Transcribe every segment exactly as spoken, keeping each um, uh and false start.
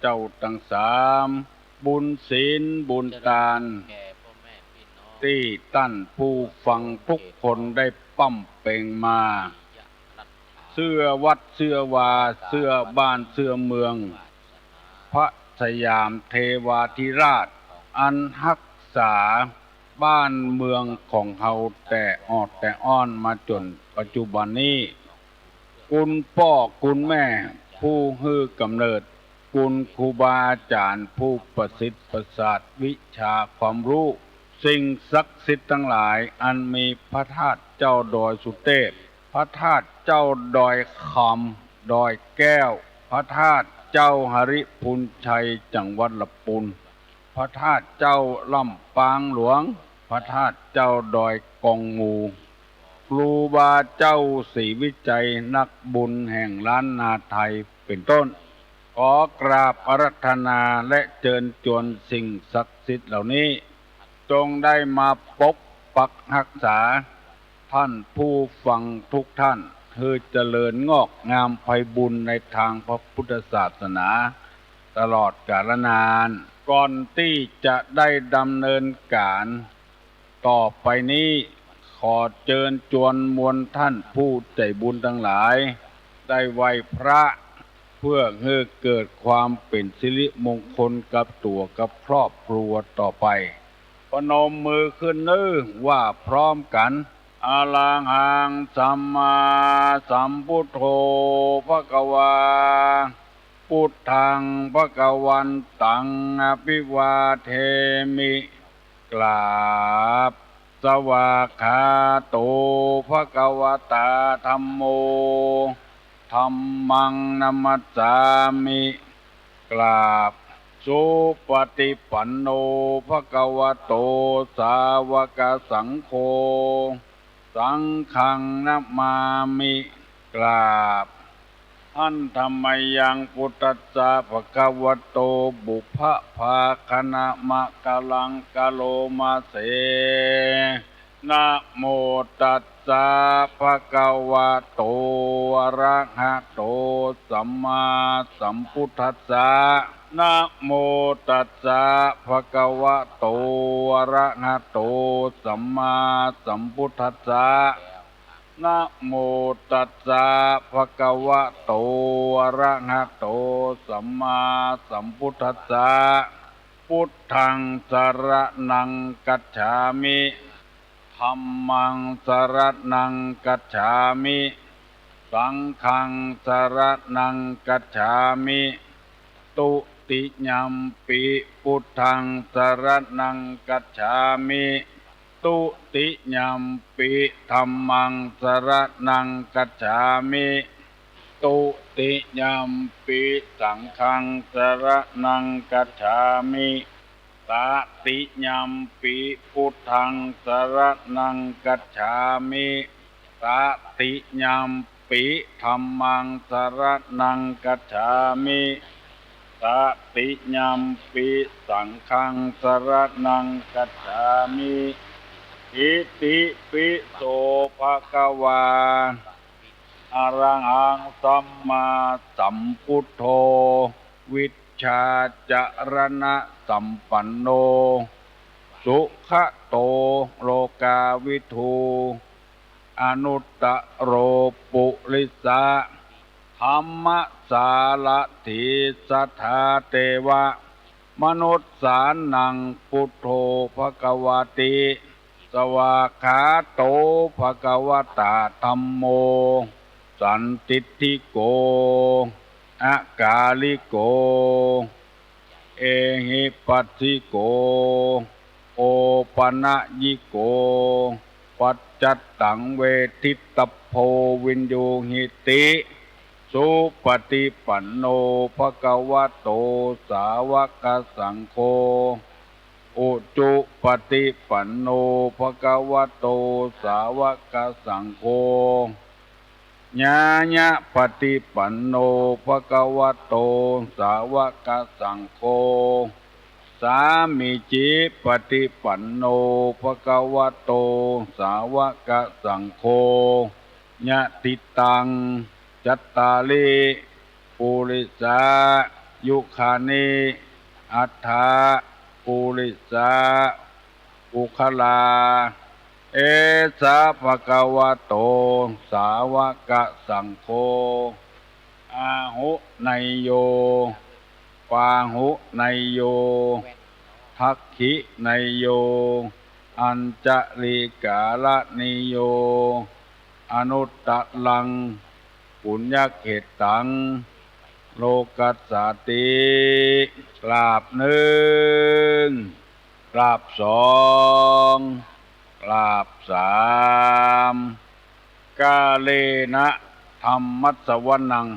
เจ้าตังสาม บุญศีลบุญตาน ตี้ต้านผู้ฟังทุกคนได้ปล้ำเป็งมา เสื้อวัดเสื้อวา เสื้อบ้านเสื้อเมือง พระสยามเทวาธิราช อันฮักษาบ้านเมืองของเฮาแต่ออดแต่อ้อนมาจ๋นปัจจุบันนี้ คุณป้อคุณแม่ผู้หื้อก๋ำเนิด คุณครูบาอาจ๋ารย์ผู้ประสิทธิ์ประสาทวิชาความฮู้ สิ่งศักดิ์สิทธิ์ตังหลายอันมีพระธาตุเจ้าดอยสุเตพ พระธาตุเจ้าดอยคำ ดอยแก้ว พระธาตุเจ้าหริภุญชัยจังหวัดละปูน พระธาตุเจ้าลำปางหลวง พระธาตุเจ้าดอยกองมู ครูบาเจ้าศรีวิชัยนักบุญแห่งล้านนาไทยเป๋นต้น ขอกราบอาราธนาและเจิญจวนสิ่งศักดิ์สิทธิ์เหล่านี้ จงได้มาปกปักฮักษา ต้านผู้ฟังทุกต้าน หื้อเจริญงอกงามไพบูลย์ในตางพระพุทธศาสนา ตลอดกาลนาน ก่อนตี้จะได้ดำเนินก๋านต่อไปนี้ ขอเจิญจวนมวลต้านผู้ใจ๋บุญตังหลาย ได้ไหว้พระ เพื่อหื้อเกิดความเป๋นสิริมงคลกับตั๋วกับครอบครัวต่อไป พนมมือขึ้นเน้อ ว่าพร้อมกั๋น อะระหังสัมมาสัมพุทโธ ภะคะวา พุทธัง ภะคะวันตัง อะภิวาเทมิ กราบ สวากขาโต ภะคะวะตา ธัมโม ธัมมัง นะมัสสามิ กราบ สุปะติปันโน ภะคะวะโต สาวกสังโฆ สังฆัง นะมามิ กราบ หันธะมะยัง พุทธัสสะ ภะคะวะโต ปุพพะภาคะนะมะกะลัง กะโรมะเส นะโมตัสสะ ภะคะวะโต อะระหะโต สัมมาสัมพุทธัสสะ นะโมตัสสะ ภะคะวะโต อะระหะโต สัมมาสัมพุทธัสสะ นะโมตัสสะ ภะคะวะโต อะระหะโต สัมมาสัมพุทธัสสะ พุทธัง สะระณัง คัจฉามิ ธัมมัง สะระณัง คัจฉามิ สังฆัง สะระณัง คัจฉามิ ตุติยัมปิ พุทธัง สะระณัง คัจฉามิ ตุติยัมปิ ธัมมัง สะระณัง คัจฉามิ ตุติยัมปิ สังฆัง สะระณัง คัจฉามิ ตะติยัมปิ พุทธัง สะระณัง คัจฉามิ ตะติยัมปิ ธัมมัง สะระณัง คัจฉามิ ตะติยัมปิ สังฆัง สะระณัง คัจฉามิ อิติปิโส ภะคะวา อะระหัง สัมมาสัมพุทโธ วิชชาจะระณะสัมปันโน สุขะโต โลกาวิทู อนุตตะโร ปุริสะธัมมะสารถี สัทธาเตวะมนุสสานัง พุทโธ ภะคะวะติ สวากขาโต ภะคะวะตา ธัมโม สันทิฏฐิโก อะกาลิโก เอหิปัสสิโก โอปะนะยิโก ปัจจัตตัง เวทิตตะโพ วินยูหิติ สุปะติปันโน ภะคะวะโต สาวะกะสังโฆ อุจุปะติปันโน ภะคะวะโต สาวะกะสังโฆ ญาญะปะติปันโน ภะคะวะโต สาวะกะสังโฆ สามีจิปะติปันโน ภะคะวะโต สาวะกะสังโฆ ยะถิตัง จัตตาริ ปุริสะ ยุคานิ อัฏฐะ ปุริสะ ปุคคลา เอสะ ภะคะวะโต สาวะกะสังโฆ อาหุเนยโย ปาหุเนยโย ทักขิเนยโย อัญชลีกาละเนยโย อนุตตรัง ปุญญเขตตัง โลกัสสาติ กราบนึ่ง กราบสอง กราบสาม กาเลนะธัมมัสสวนัง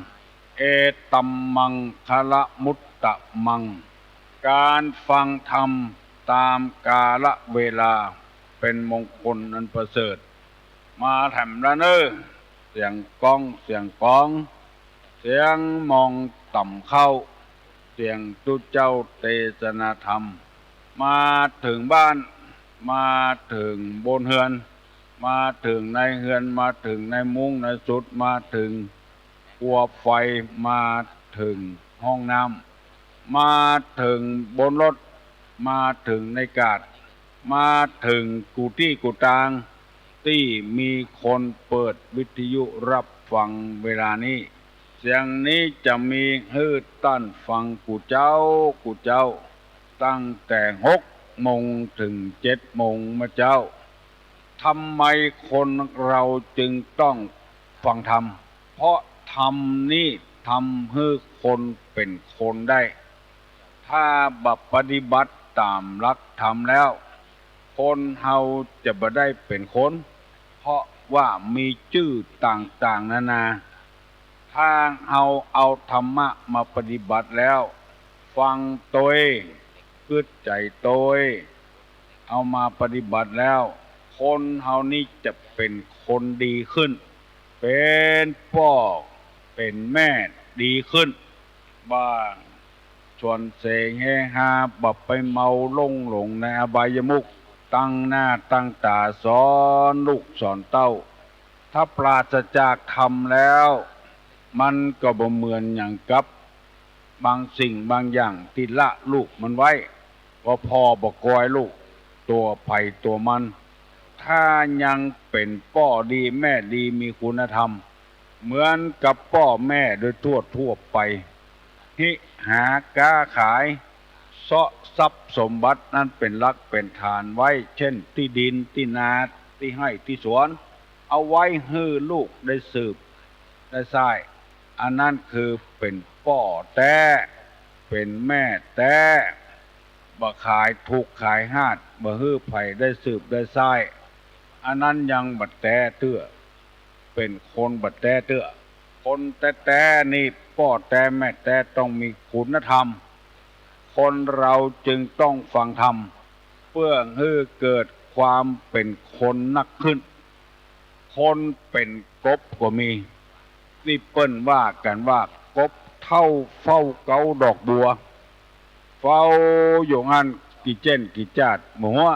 เอตัมมังคะละมุตตะมัง การฟังธรรมตามกาละเวลา เป๋นมงคลอันประเสริฐ มาแถมละเน่อ เสียงก้อง เสียงก๋อง เสียงมองต่ำเข้า เสียงตุ๊เจ้าเตสนาธรรม มาเถิงบ้าน มาเถิงบนเฮือน มาเถิงในเฮือน มาเถิงในมุ้งในสุด มาเถิงกัวไฟ มาเถิงห้องน้ำ มาเถิงบนรถ มาเถิงในกาด มาเถิงกู้ตี้กู้ตาง ตี้มีคนเปิดวิทยุรับฟังเวลานี้ เสียงนี้จะมีหื้อต้านฟังกู้เจ๊า กู้เจ๊า ตั้งแต่หกโมงเถิงเจ็ดโมงเมื่อเจ๊า ทำไมคนเราจึงต้องฟังธรรม เพราะธรรมนี้ทำหื้อคนเป๋นคนได้ ถ้าบ่ปฏิบัติต๋ามหลักธรรมแล้ว คนเฮาจะบ่ได้เป๋นคน เพราะว่ามีจื้อต่างๆ นานา ถ้าเฮาเอาธรรมะมาปฏิบัติแล้ว ฟังตวย กึ๊ดใจ๋ตวย เอามาปฏิบัติแล้ว คนเฮานี้จะเป๋นคนดีขึ้น เป๋นป้อ เป๋นแม่ดีขึ้น บ่าชวนเสเฮฮา บ่ไปเมาลุ่งหลงในอบายมุข ตั้งหน้าตั้งต๋าสอนลูกสอนเต้า ถ้าปราศจากธรรมแล้ว มันก็บ่เหมือนหยังกับบางสิ่งบางอย่างตี้ละลูกมันไว้ ก็ผ่อบ่กอยลูก ตั๋วใผตั๋วมัน ถ้ายังเป๋นป้อดีแม่ดีมีคุณธรรม เหมือนกับป้อแม่โดยทั่วๆ ไป ฮิหาก๊าขาย เซาะทรัพย์สมบัตินั้นเป๋นหลักเป๋นฐานไว้ เช่น ตี้ดิน ตี้นา ตี้ไฮ่ ตี้สวน เอาไว้หื้อลูกได้สืบได้ใซ้ อันนั้นคือเป๋นป้อแต๊ เป๋นแม่แต๊ บ่ขายถูกข์ขายฮาด บ่หื้อใผได้สืบได้ใซ้ อันนั้นยังบ่แต๊เตื้อ เป๋นคนบ่แต๊เตื้อ คนแต๊ๆ นี่ป้อแต๊แม่แต๊ต้องมีคุณธรรม คนเราจึงต้องฟังธรรม เพื่อหื้อเกิดความเป๋นคนนักขึ้น คนเป๋นกบก็มี ตี้เปิ้นว่ากั๋นว่ากบเฒ่าเฝ้าเก๊าดอกบัว เฝ้าอยู่หั้นกี่เจ๊นกี่จ๊าดบ่ฮั้ว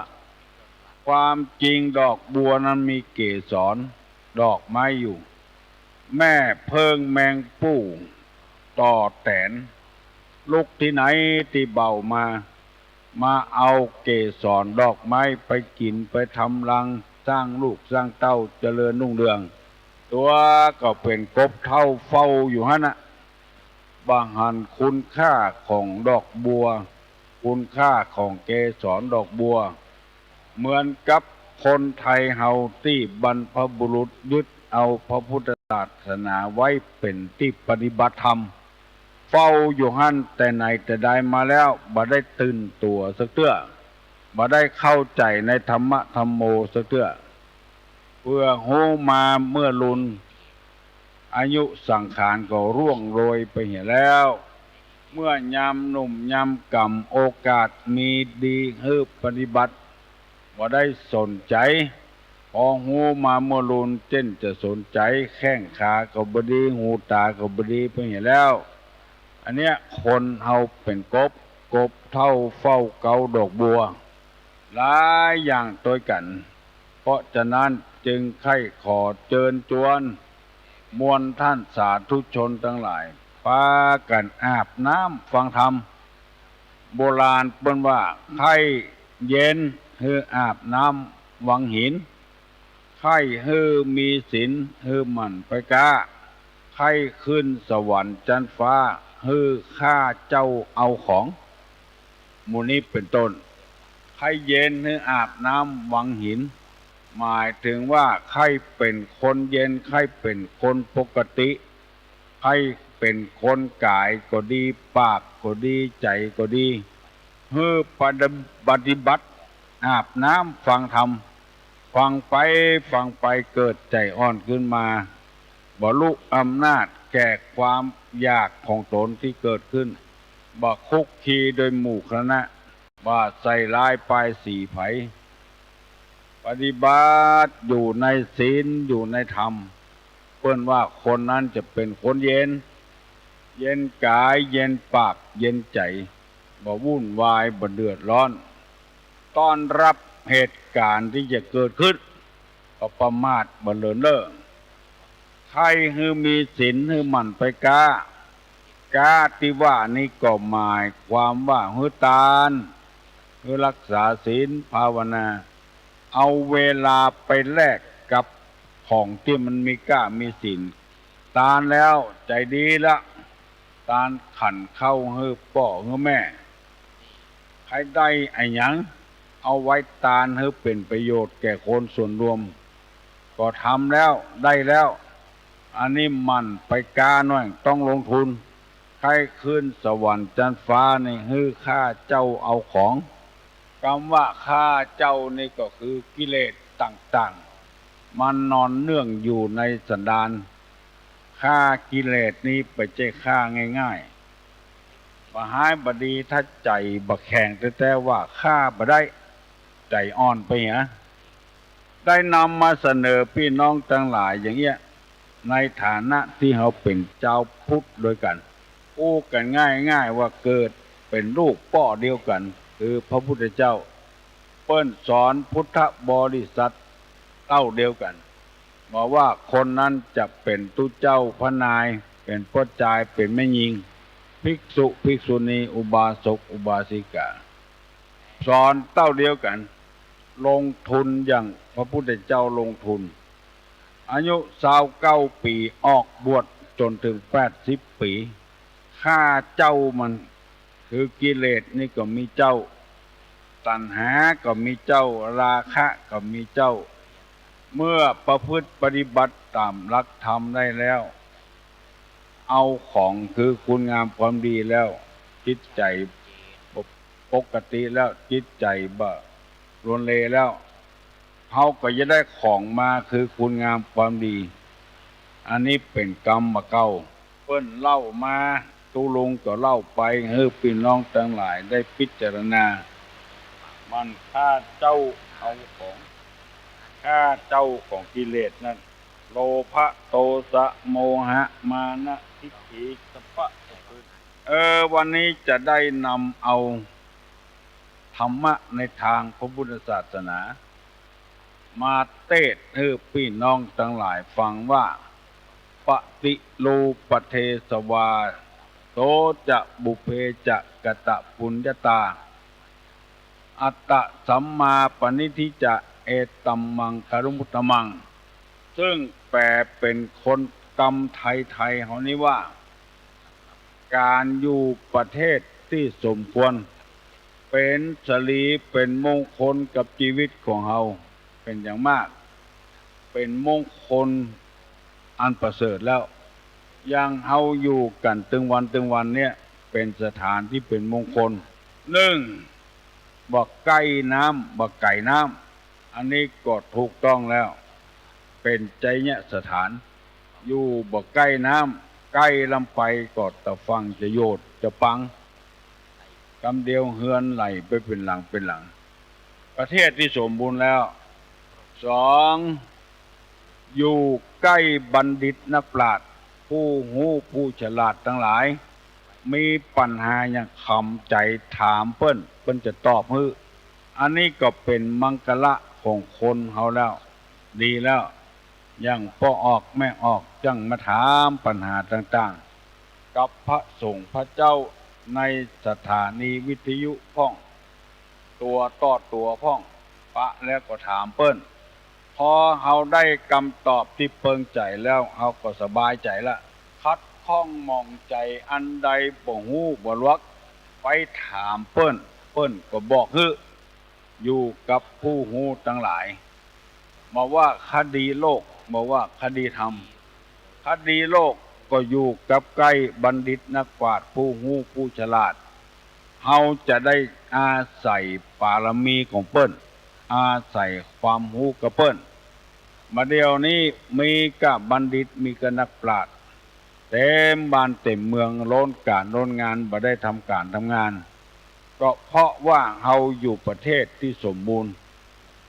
ความจริงดอกบัวนั้นมีเกสร ดอกไม้อยู่ แม่เผิ้งแมงปู่ ต่อแต๋น ลุกตี้ไหนตี้เบ้ามา มาเอาเกสรดอกไม้ไปกิ๋นไปทำรัง สร้างลูกสร้างเต้าเจริญรุ่งเรือง ตั๋วก็เป๋นกบเฒ่าเฝ้าอยู่หั้นนะ บ่หันคุณค่าของดอกบัว คุณค่าของเกสรดอกบัว เหมือนกับคนไทยเฮาตี้บรรพบุรุษยึดเอาพระพุทธศาสนาไว้เป๋นตี้ปฏิบัติธรรม เฝ้าอยู่หั้นแต่ไหนแต่ใดมาแล้ว บ่ได้ตื่นตั๋วสักเตื้อ บ่ได้เข้าใจ๋ในธรรมะธัมโมสักเตื้อ เปื้อฮู้มาเมื่อลุน อายุสังขารก็ร่วงโรยไปเหียแล้ว เมื่อยามหนุ่มยามก่ำโอกาสมีดีหื้อปฏิบัติ บ่ได้สนใจ๋ พอฮู้มาเมื่อลุนเจ๊นจะสนใจ๋ แข้งขาก็บ่ดี หูต๋าก็บ่ดีไปเหียแล้ว อันเนี้ยคนเฮาเป๋นกบ กบเฒ่าเฝ้าเก๊าดอกบัว หลายอย่างตวยกั๋น เพราะฉะนั้นจึงใค่ขอเจิญจวน มวลท่านสาธุชนตังหลาย ปากั๋นอาบน้ำฟังธรรม โบราณเปิ้นว่า ใค่เย็นหื้ออาบน้ำวังหิน ใค่หื้อมีศีลหื้อหมั่นไปก๊า ใค่ขึ้นสวรรค์จั๊นฟ้าหื้อข้าเจ้าเอาของ หมู่นี้เป๋นต้น ใค่เย็นหื้ออาบน้ำวังหิน หมายเถิงว่าใค่เป๋นคนเย็น ใค่เป๋นคนปกติ ใค่เป๋นคนก๋ายก็ดี ปากก็ดี ใจ๋ก็ดี หื้อปฏิ- ปฏิบัติ อาบน้ำฟังธรรม ฟังไปฟังไปเกิดใจ๋อ่อนขึ้นมา บ่ลุอำนาจแก่ความอยากของต๋นตี้เกิดขึ้น บ่คุกคีโดยหมู่คณะ บ่ใส่ร้ายป้ายสีใผ ปฏิบัติอยู่ในศีลอยู่ในธรรม เปิ้นว่าคนนั้นจะเป๋นคนเย็น เย็นก๋าย เย็นปาก เย็นใจ๋ บ่วุ่นวาย บ่เดือดร้อน ต้อนรับเหตุก๋ารณ์ตี้จะเกิดขึ้น ก็ประมาทบ่เลินเล่อ ใค่หื้อมีศีลหื้อหมั่นไปก๊า ก๊าตี้ว่านี้ก็หมายความว่าหื้อตาน หื้อรักษาศีลภาวนา เอาเวลาไปแลกกับของตี้มันมีก๊ามีศีล ตานแล้วใจ๋ดีละ ตานขันข้าวหื้อป้อหื้อแม่ ใค่ได้อะหยัง เอาไว้ตานหื้อเป๋นประโยชน์แก่คนส่วนรวม ก็ทำแล้ว ได้แล้ว อันนี้หมั่นไปก๊าหน้อย ต้องลงทุน ใค่ขึ้นสวรรค์จั๊นฟ้านี้หื้อข้าเจ้าเอาของ กำว่าข้าเจ้านี้ก็คือกิเลสต่างๆ มันนอนเนื่องอยู่ในสันดาน ฆ่ากิเลสนี้บ่ใจ้ฆ่าง่ายๆ บ่ฮ้ายบ่ดี ถ้าใจ๋บ่แข็งแต๊ๆ ว่าฆ่าบ่ได้ ใจ๋อ่อนไปเหีย ได้นำมาเสนอปี้น้องตังหลายอย่างเนี้ย ในฐานะตี้เฮาเป๋นจาวพุทธโดยกั๋น อู้กั๋นง่ายๆ ว่าเกิดเป๋นลูกป้อเดียวกั๋น คือพระพุทธเจ้า เปิ้นสอนพุทธบริษัทเต้าเดียวกั๋น บ่ว่าคนนั้นจะเป๋นตุ๊เจ้าพระนาย เป๋นป้อจาย เป๋นแม่ญิง ภิกษุ ภิกษุณี อุบาสก อุบาสิกา สอนเต้าเดียวกั๋น ลงทุนอย่างพระพุทธเจ้าลงทุน อายุซาวเก้าปี๋ ออกบวชจ๋นเถิงแปดสิบปี๋ ฆ่าเจ้ามัน คือกิเลสนี่ก็มีเจ้า ตัณหาก็มีเจ้า ราคะก็มีเจ้า เมื่อประพฤติปฏิบัติต๋ามหลักธรรมได้แล้ว เอาของคือคุณงามความดีแล้ว จิตใจ๋ปก- ปกติแล้ว จิตใจ๋บ่ลวนเลแล้ว เฮาก็จะได้ของมาคือคุณงามความดี อันนี้เป๋นกรรมเก่า เปิ้นเล่ามา ตุ๊ลุงก็เล่าไป หื้อปี้น้องตังหลายได้พิจารณา มันฆ่าเจ้าเอาของ ฆ่าเจ้าของกิเลสนั้น โลภะ โทสะ โมหะ มานะ ทิฏฐิ สัพพะ เออ วันนี้จะได้นำเอาธรรมะในตางพระพุทธศาสนา มาเตศน์หื้อปี้น้องตังหลายฟังว่า ปฏิรูปะเทสวา โสจะปุพเพจะกะตะปุญญาตา อัตตะสัมมาปะณิธิจะ เอตัมมังคะลุงพุทธัมมัง ซึ่งแปลเป๋นคนกำไทยๆ เฮานี้ว่า ก๋านอยู่ประเทศตี้สมควร เป๋นสิริ เป๋นมงคลกับจีวิตของเฮา เป๋นอย่างมาก เป๋นมงคลอันประเสริฐแล้ว อย่างเฮาอยู่กั๋นตึงวันตึงวันเนี่ย เป๋นสถานตี้เป๋นมงคล นึ่ง บ่ใก้น้ำ บ่ไก๋น้ำ อันนี้ก็ถูกต้องแล้ว เป๋นไชยสถาน อยู่บ่ใก้น้ำ ใก้ล้ำไปก็ตะฝั่งจะโยชน์จะปัง กำเดียวเฮือนไหลไปเป๋นหลังเป๋นหลัง ประเทศตี้สมบูรณ์แล้ว สอง อยู่ใก้บัณฑิตนักปราชญ์ ผู้ฮู้ผู้ฉลาดตังหลาย มีปัญหาอย่างขำใจ๋ถามเปิ้น เปิ้นจะตอบหื้อ อันนี้ก็เป๋นมังคละของคนเฮาแล้ว ดีแล้ว อย่างป้อออกแม่ออกจั้งมาถามปัญหาต่าง กับพระสงฆ์พระเจ้าในสถานีวิทยุพ่อง ตั๋วต่อตั๋วพ่อง ปะแล้วก็ถามเปิ้น พอเฮาได้กำตอบตี้เปิงใจ๋แล้ว เฮาก็สบายใจ๋ละ ขัดข้องหมองใจ๋อันใดบ่ฮู้บ่ลัก ไปถามเปิ้น เปิ้นก็บอกหื้อ อยู่กับผู้ฮู้ตังหลาย บ่ว่าคดีโลก บ่ว่าคดีธรรม คดีโลกก็อยู่กับใก้บัณฑิตนักปราชญ์ผู้ฮู้ผู้ฉลาด เฮาจะได้อาศัยปารมีของเปิ้น อาศัยความฮู้กับเปิ้น บ่าเดี่ยวนี้มีก้าบัณฑิต มีก้านักปราชญ์ เต็มบ้านเต็มเมือง ล้นก๋านล้นงาน บ่ได้ทำก๋านทำงาน ก็เพราะว่าเฮาอยู่ประเทศตี้สมบูรณ์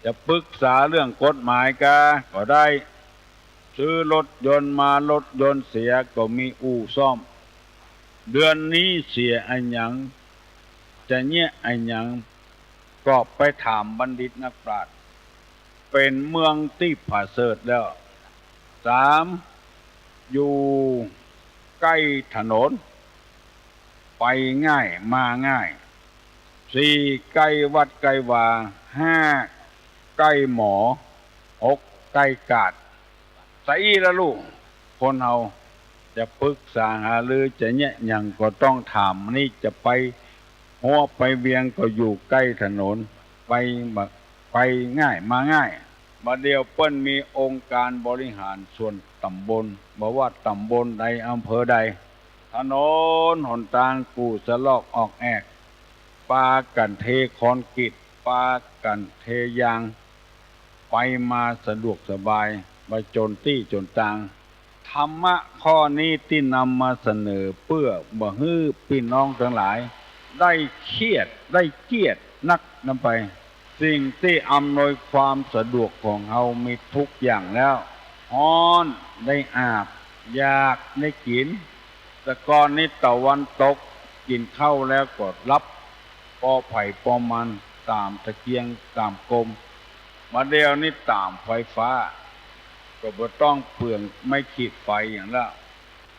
จะปึกษาเรื่องกฎหมายกาก็ได้ ซื้อรถยนต์มา รถยนต์เสียก็มีอู่ซ่อม เดือนนี้เสียอะหยัง จะเยียะอะหยัง ก็ไปถามบัณฑิตนักปราชญ์ เป๋นเมืองตี้ผาเสริฐแล้ว สาม อยู่ใก้ถนน ไปง่ายมาง่าย สี่ ใก้วัดใก้วา ห้า ใก้หมอ หก ใก้กาด สะอี้ละลูก คนเฮาจะปึกษาหารือ จะเยียะหยังก็ต้องถาม นี่จะไปฮั้วไปเวียงก็อยู่ใก้ถนน ไปมา ไปง่ายมาง่าย บ่าเดี่ยวเปิ้นมีองค์การบริหารส่วนต๋ำบล บ่ว่าต๋ำบลใด อำเภอใด ถนนหนตางกู้สะลอกออกแอก ปากั๋นเทคอนกรีต ปากั๋นเทยาง ไปมาสะดวกสบาย บ่จนตี้จนตาง ธรรมะข้อนี้ตี้นำมาเสนอเปื้อบ่หื้อปี้น้องตังหลาย ได้เคียด ได้เกียรตินักนำไป สิ่งตี้อำนวยความสะดวกของเฮามีทุกอย่างแล้ว ฮ้อนได้อาบ อยากได้กิ๋น แต่ก่อนนี้ตะวันตก กิ๋นข้าวแล้วก็หลับ ปอใผปอมัน ต๋ามตะเกียงต๋ามกม บ่าเดี่ยวนี้ต๋ามไฟฟ้า ก็บ่ต้องเปลืองไม้ขีดไฟหยังละ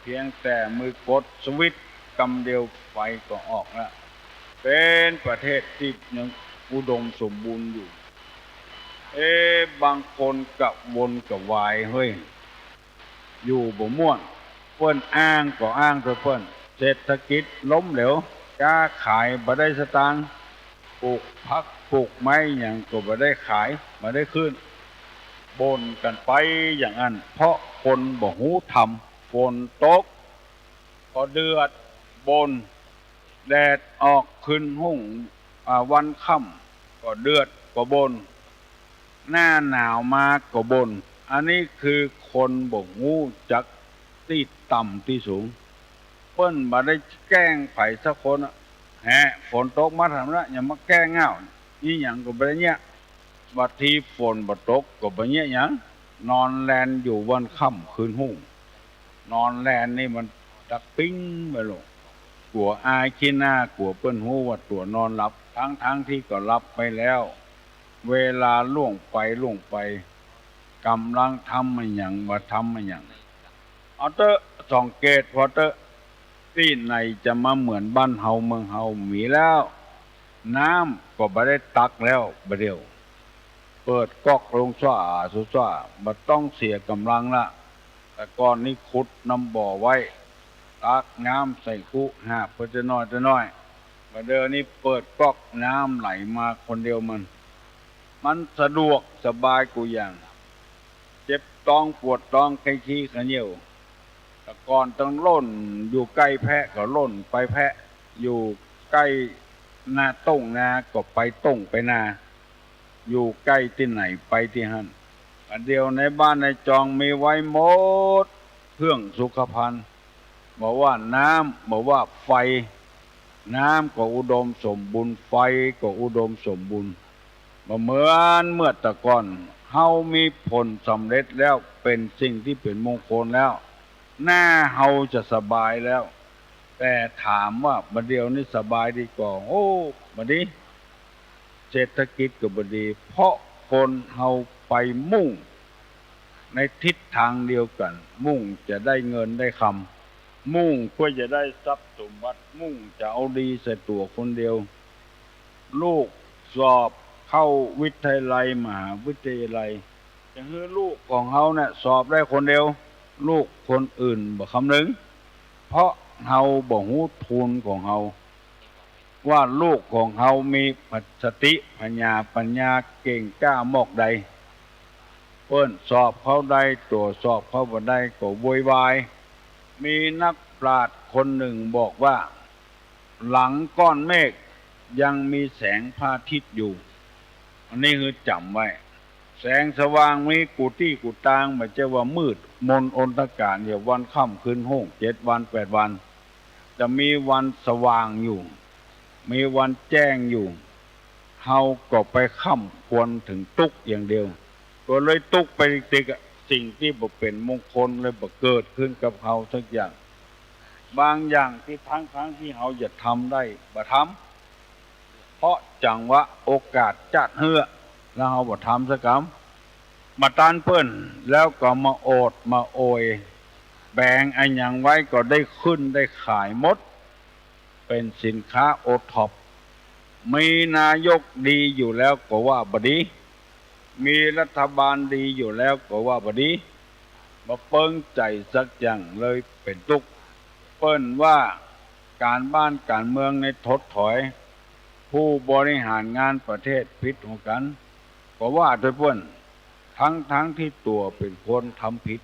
เพียงแต่มือกดสวิตช์กำเดียวไฟก็ออกละ เป๋นประเทศตี้ยังอุดมสมบูรณ์อยู่ เอ๊ะ บางคนกระวนกระวายเฮ้ย อยู่บ่ม่วน เปิ้นอ้างก็อ้างเต๊อะเปิ้น เศรษฐกิจล้มเหลว ก๊าขายบ่ได้สตางค์ ปลูกผักปลูกไม้หยังก็บ่ได้ขาย บ่ได้ขึ้น บ่นกั๋นไปอย่างอั้น เพราะคนบ่ฮู้ธรรม ฝนตกก็เดือด บ่น แดดออกคืนฮุ่ง อ่า วันค่ำก็เดือดก็บ่น หน้าหนาวมาก็บ่น อันนี้คือคนบ่ฮู้จักตี้ต่ำตี้สูง เปิ้นบ่ได้แกล้งใผสักคนอะ แหะ ฝนตกมาทำละ อย่ามาแกล้งเง่า อี้หยังก็บ่ได้เยียะ บางทีฝนบ่ตกก็บ่เยียะหยัง นอนแลนอยู่วันค่ำคืนฮุ่ง นอนแลนนี่มันตักปิ๊งไปโลด กั๋วอายขี้หน้า กั๋วเปิ้นฮู้ว่าตั๋วนอนหลับ ทั้งๆ ตี้ก็หลับไปแล้ว เวลาล่วงไปล่วงไป ก๋ำลังทำอะหยัง บ่ทำอะหยัง เอาเต๊อะ สังเกตผ่อเต๊อะ ตี้ไหนจะมาเหมือนบ้านเฮาเมืองเฮา มีแล้ว น้ำก็บ่ได้ตักแล้ว บ่าเดี่ยว เปิดก๊อกลงซ้าซ้า บ่ต้องเสียก๋ำลังละ แต่ก่อนนี้ขุดนำบ่อไว้ ตักน้ำใส่คุหาบไปเต๊อะน้อยเต๊อะน้อย บ่าเดี่ยวนี้เปิดก๊อกน้ำไหลมาคนเดียวมัน มันสะดวกสบายกู้อย่าง เจ็บต๊องปวดต๊อง ไข้ขี้ขะเหยี่ยว แต่ก่อนต้องล่น อยู่ใก้แพะก็ล่นไปแพะ อยู่ใก้นาต้งนาก็ไปต้งไปนา อยู่ใก้ตี้ไหนไปตี้หั้น บ่าเดี่ยวในบ้านในจองมีไว้หมด เครื่องสุขภัณฑ์ บ่ว่าน้ำ บ่ว่าไฟ น้ำก็อุดมสมบูรณ์ ไฟก็อุดมสมบูรณ์ บ่เหมือนเมื่อแต่ก่อน เฮามีผลสำเร็จแล้ว เป๋นสิ่งตี้เป๋นมงคลแล้ว หน้าเฮาจะสบายแล้ว แต่ถามว่าบ่าเดี่ยวนี้สบายดีก่อ โอ้ บ่าดี เศรษฐกิจก็บ่ดี เพราะคนเฮาไปมุ่งในทิศทางเดียวกั๋น มุ่งจะได้เงินได้ค มุ่งเพื่อจะได้ทรัพย์สมบัติ มุ่งจะเอาดีใส่ตั๋วคนเดียว ลูกสอบเข้าวิทยาลัย มหาวิทยาลัย จะหื้อลูกของเฮาเนี่ยสอบได้คนเดียว ลูกคนอื่นบ่คำนึง เพราะเฮาบ่ฮู้ทุนของเฮา ว่าลูกของเฮามีสติปัญญา ปัญญาเก่งกล้ามอกใด เปิ้นสอบเข้าได้ ตั๋วสอบเข้าบ่ได้ก็โวยวาย มีนักปราชญ์คนนึ่งบอกว่า หลังก้อนเมฆยังมีแสงพระอาทิตย์อยู่ อันนี้คือจ๋ำไว้ แสงสว่างมีกู้ตี้กู้ตาง บ่ใจ้ว่ามืดมนอนทการ เดี๋ยววันค่ำคืนห้วง เจ็ดวันแปดวัน จะมีวันสว่างอยู่ มีวันแจ้งอยู่ เฮาก็ไปค่ำควรเถิงตุ๊กอย่างเดียว ก็เลยตุ๊กไปติกๆ อะ สิ่งตี้บ่เป๋นมงคลเลยบ่เกิดขึ้นกับเฮาสักอย่าง บางอย่างตี้ทั้งๆ ตี้เฮาจะทำได้บ่ทำ เพราะจังหวะโอกาสจัดหื้อ แล้วเฮาบ่ทำสักกำ มาต้านเปิ้น แล้วก็มาโอดมาโอย แบงอะหยังไว้ก็ได้ขึ้นได้ขายหมด เป๋นสินค้าโอท็อป มีนายกดีอยู่แล้วก็ว่าบ่ดี มีรัฐบาลดีอยู่แล้วก็ว่าบ่ดี บ่เปิงใจ๋สักอย่างเลยเป๋นตุ๊ก เปิ้นว่าก๋านบ้านก๋านเมืองในถดถอย ผู้บริหารงานประเทศผิดหัวกั๋น ก็ว่าตวยเปิ้น ทั้งๆ ตี้ตั๋วเป๋นคนทำผิด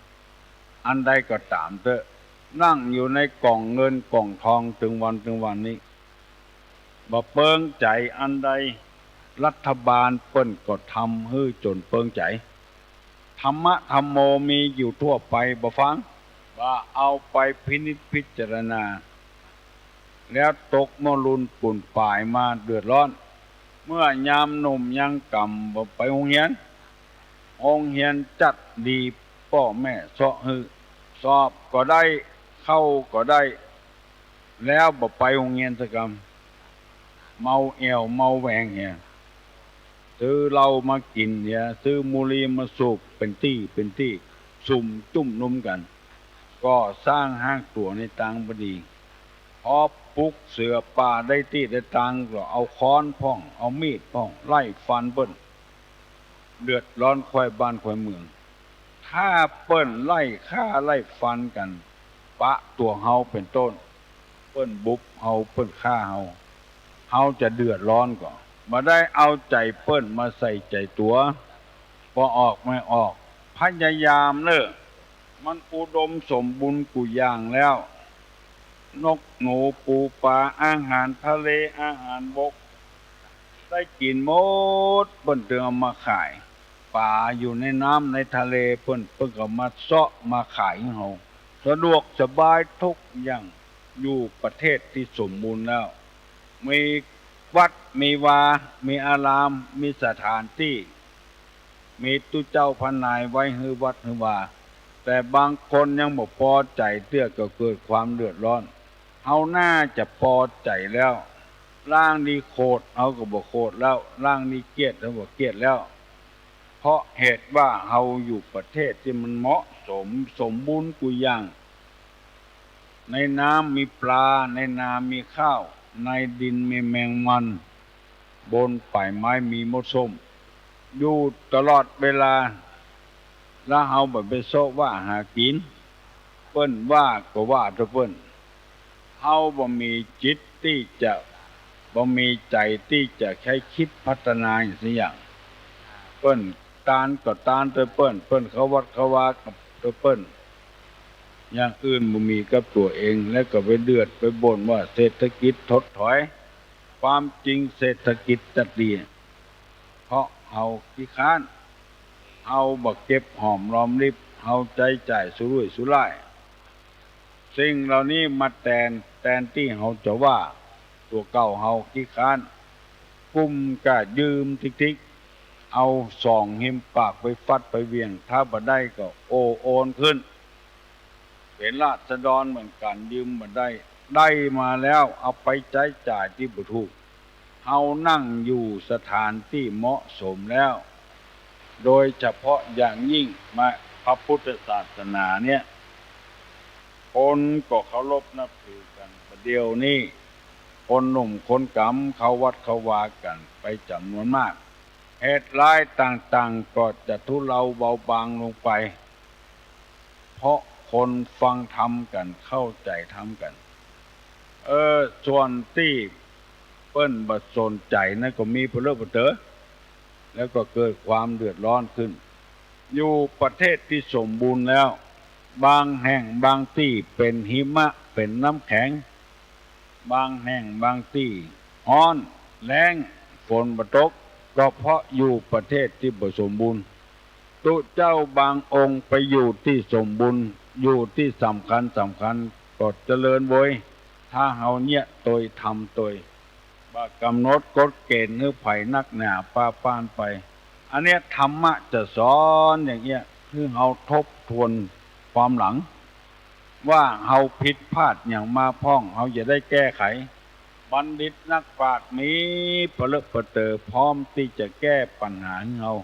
อันใดก็ต๋ามเต๊อะ นั่งอยู่ในก่องเงินก่องทองเถิงวันเถิงวันนี้ บ่เปิงใจ๋อันใด รัฐบาลเปิ้นก็ทำหื้อจ๋นเปิงใจ๋ ธรรมะธัมโมมีอยู่ทั่วไป บ่ฟัง บ่เอาไปพินิจพิจารณา แล้วตกเมื่อลุนปูนป๋ายมาเดือดร้อน เมื่อยามหนุ่มยังก่ำบ่ไปโฮงเฮียน โฮงเฮียนจัดดี ป้อแม่เซาะหื้อ สอบก็ได้ เข้าก็ได้ แล้วบ่ไปโฮงเฮียนสักกำ เมาแอ่วเมาแหวงเหีย ซื้อเหล้ามากิ๋นเหีย ซื้อบุหรี่มาสูบเป๋นตี้เป๋นตี้ สุมจุ้มนุมกั๋น ก่อสร้างฮ้างตั๋วในตางบ่ดี พอปลุกเสือป่าได้ตี้ได้ตางก็เอาค้อนพ่อง เอามีดพ่อง ไล่ฟันเปิ้น เดือดร้อนใคว่บ้านใคว่เมือง ถ้าเปิ้นไล่ฆ่าไล่ฟันกั๋น ปะตั๋วเฮาเป๋นต้น เปิ้นบุกเฮา เปิ้นฆ่าเฮา เฮาจะเดือดร้อนก่อ บ่ได้เอาใจ๋เปิ้นมาใส่ใจ๋ตั๋ว บ่ออกไม่ออก พยายามเน่อ มันอุดมสมบูรณ์กู้อย่างแล้ว นกหนูปูปลา อาหารทะเล อาหารบก ได้กิ๋นหมด เปิ้นเถิงเอามาขาย ป๋าอยู่ในน้ำในทะเลเปิ้น เปิ้นก็มาเซาะมาขายหื้อเฮา สะดวกสบายทุกอย่าง อยู่ประเทศตี้สมบูรณ์แล้ว มีวัดมีวา มีอาราม มีสถานตี้ มีตุ๊เจ้าพระนายไว้หื้อวัดหื้อวา แต่บางคนยังบ่ปอใจ๋เตื้อก็เกิดความเดือดร้อน เฮาน่าจะปอใจ๋แล้ว ล่างดีโขดเฮาก็บ่โขดแล้ว ล่างดีเกลียดเฮาบ่เกลียดแล้ว เพราะเหตุว่าเฮาอยู่ประเทศตี้มันเหมาะสม สมบูรณ์กู้อย่าง ในน้ำมีปลา ในนามีข้าว ในดินมีแมงมัน บนป่ายไม้มีมดส้ม อยู่ตลอดเวลา แล้วเฮาบ่ไปเซาะว่าหากิ๋น เปิ้นว่าก็ว่าตวยเปิ้น เฮาบ่มีจิตตี้จะ บ่มีใจ๋ตี้จะใค่คิดพัฒนาหยังสักอย่าง เปิ้น ต้านก็ต้านตวยเปิ้น เปิ้นเข้าวัดเข้าวาก็ตวยเปิ้น อย่างอื่นบ่มีกับตั๋วเอง แล้วก็ไปเดือดไปบ่นว่าเศรษฐกิจถดถอย ความจริงเศรษฐกิจจัดดี เพราะเฮาขี้ค้าน เฮาบ่เก็บหอมรอมริบ เฮาใจ๊จ่ายสุรุ่ยสุร่าย สิ่งเหล่านี้มาแตน แตนตี้เฮาจะว่าตั๋วเก่าเฮาขี้ค้าน กุ้มก้ายืมติ๊กๆ เอาสองฮิมปากไปฟัดไปเหวียง ถ้าบ่ได้ก็โอ้โอนขึ้น เป๋นราษฎรเหมือนกั๋น ยืมบ่ได้ ได้มาแล้วเอาไปใจ๊จ่ายตี้บ่ถูก เฮานั่งอยู่สถานตี้เหมาะสมแล้ว โดยเฉพาะอย่างยิ่งมาพระพุทธศาสนาเนี่ย คนก็เคารพนับถือกั๋น บ่าเดี่ยวนี้ คนหนุ่มคนก๋ำเข้าวัดเข้าวากั๋นไปจ๋ำนวนมาก เหตุร้ายต่างๆ ก็จะทุเลาเบาบางลงไป เพราะคนฟังธรรมกั๋น เข้าใจ๋ธรรมกั๋น เออ ส่วนตี้เปิ้นบ่สนใจ๋นั้นก็มีปะเลอะปะเต๋อ แล้วก็เกิดความเดือดร้อนขึ้น อยู่ประเทศตี้สมบูรณ์แล้ว บางแห่งบางตี้เป๋นหิมะ เป๋นน้ำแข็ง บางแห่งบางตี้ฮ้อน แล้ง ฝนบ่ตก ก็เพราะอยู่ประเทศตี้บ่สมบูรณ์ ตุ๊เจ้าบางองค์ไปอยู่ตี้สมบูรณ์ อยู่ตี้สำคัญสำคัญ ก็เจริญโวย ถ้าเฮาเยียะตวย ทำตวย บ่กำหนดกฎเกณฑ์หื้อใผนักหนา ปะปานไป อันเนี้ยธรรมะจะสอนอย่างเนี้ย หื้อเฮาทบทวนความหลัง ว่าเฮาผิดพลาดหยังมาพ่อง เฮาจะได้แก้ไข บัณฑิตนักปราชญ์มีปะเลอะปะเต๋อ พร้อมตี้จะแก้ปัญหาหื้อเฮา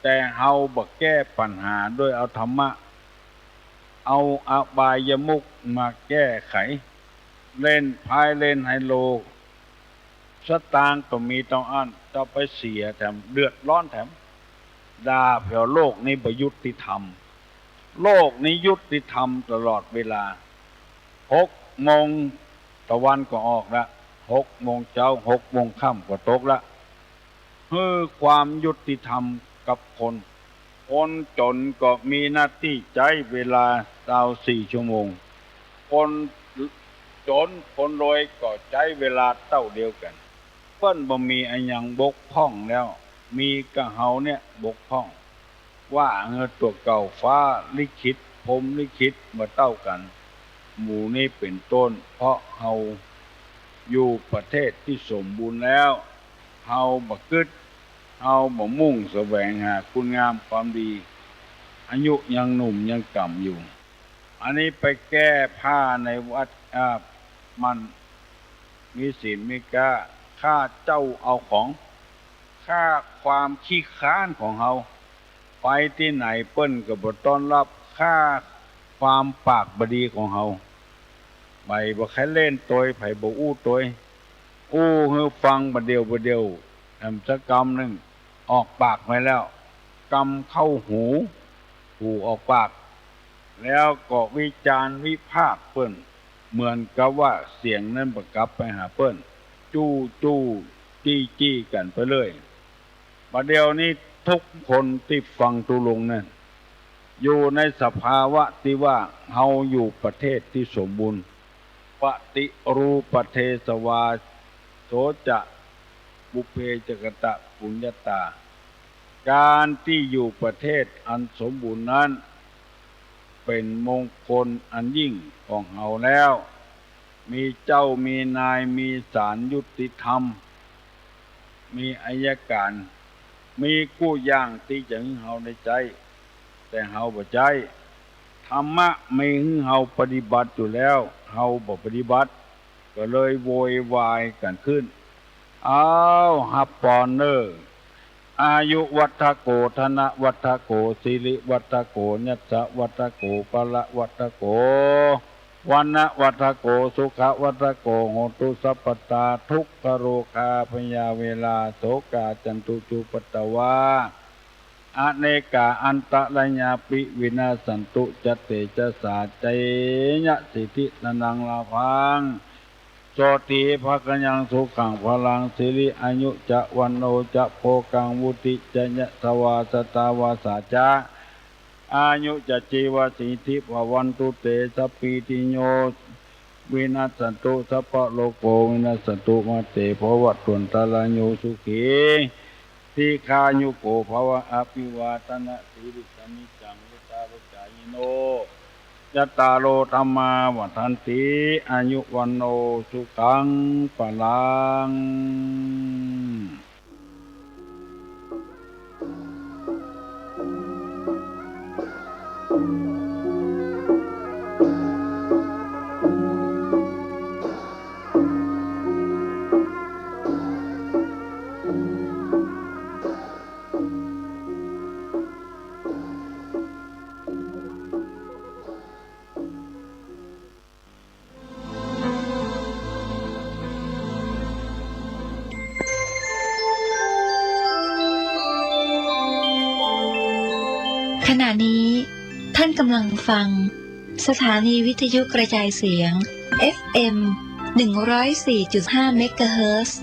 แต่เฮาบ่แก้ปัญหาด้วยเอาธรรมะ เอาอบายมุขมาแก้ไข เล่นไพ่เล่นไฮโล สตางค์ก็มีเต้าอั้น จะไปเสียแถมเดือดร้อนแถม ด่าเผา โลกนี้บ่ยุติธรรม โลกนี้ยุติธรรมตลอดเวลา หกโมงตะวันก็ออกละ หกโมงเจ๊า หกโมงค่ำก็ตกละ หื้อความยุติธรรมกับคน คนจ๋นก็มีหน้าตี้ใจ๊เวลาซาวสี่ชั่วโมง คนจ๋นคนรวยก็ใจ๊เวลาเต้าเดียวกั๋น เปิ้นบ่มีอะหยังบกพร่องแล้ว มีก้าเฮาเนี่ยบกพร่อง ว่าหื้อตั๋วเก่าฟ้าลิขิต พรหมลิขิตบ่เต้ากั๋น หมู่นี้เป๋นต้น เพราะเฮาอยู่ประเทศตี้สมบูรณ์แล้ว เฮาบ่กึ๊ด เฮาบ่มุ่งแสวงหาคุณงามความดี อายุยังหนุ่มยังก๋ำอยู่ อันนี้ไปแก้ผ้าในวัด อ่า มันมีศีลมีก้า ฆ่าเจ้าเอาของ ฆ่าความขี้คร้านของเฮา ไปตี้ไหนเปิ้นก็บ่ต้อนฮับ ฆ่าความปากบ่ดีของเฮา ใผบ่ใค่เล่นตวย ใผบ่อู้ตวย อู้หื้อฟังบ่าเดี่ยวบ่าเดี่ยว แถมสักกำนึ่ง ออกปากไปแล้ว กำเข้าหู หูออกปาก แล้วก็วิจารณ์วิพากษ์เปิ้น เหมือนกับว่าเสียงนั้นบ่กลับไปหาเปิ้น จู้จู้จี้จี้กั๋นไปเรื่อย บ่าเดี่ยวนี้ทุกคนตี้ฟังตุ๊รงค์นั้น อยู่ในสภาวะตี้ว่าเฮาอยู่ประเทศตี้สมบูรณ์ ปฏิรูปประเทศวา โสจะ ปุพเพจะกะตะปุญญาตา ก๋านตี้อยู่ประเทศอันสมบูรณ์นั้น เป๋นมงคลอันยิ่งของเฮาแล้ว มีเจ้ามีนาย มีศาลยุติธรรม มีอัยก๋าน มีกู้อย่างตี้จะหื้อเฮาได้ใจ๊ แต่เฮาบ่ใจ๊ ธรรมะมีหื้อเฮาปฏิบัติอยู่แล้ว เฮาบ่ปฏิบัติ ก็เลยโวยวายกั๋นขึ้น อ้าว ฮับปอนเน่อ อายุวัฑฒโก ธนวัฑฒโก สิริวัฑฒโก ยัสสะวัฑฒโก พละวัฑฒโก วรรณวัฑฒโก สุขวัฑฒโก โหตุสัพพตา ทุกขโรคาพยาเวรา โสกาจันตุจุปัตตวา อเนกาอันตรายาปิ วินัสสันตุ จะเตจะสา เจยะสิทธิธนังลาภัง โสตถีภะคะยัง สุขังพลัง สิริอายุจะ วัณโณจะ โภคัง วุฒิจะ ยะสะวา สะตาวาสาจะ อายุจะ จีวะสิทธิ ภะวันตุ เต สัพพีติโย วินัสสันตุ สัพพะโรโค วินัสสันตุ มาเต ภะวัตวันตะราโย สุขี ทีฆายุโก ภะวะ อะภิวาทะนะสีลิสสะนิจจัง วุฑฒาปะจายิโน จัตตาโร ธัมมา วัฑฒันติ อายุ วัณโณ สุขัง พลัง ขณะนี้ท่านกำลังฟังสถานีวิทยุกระจายเสียง เอฟ เอ็ม หนึ่งร้อยสี่จุดห้า เมกะเฮิรตซ์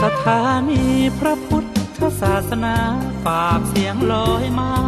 สถานีพระพุทธศาสนา ฝากเสียงลอยมา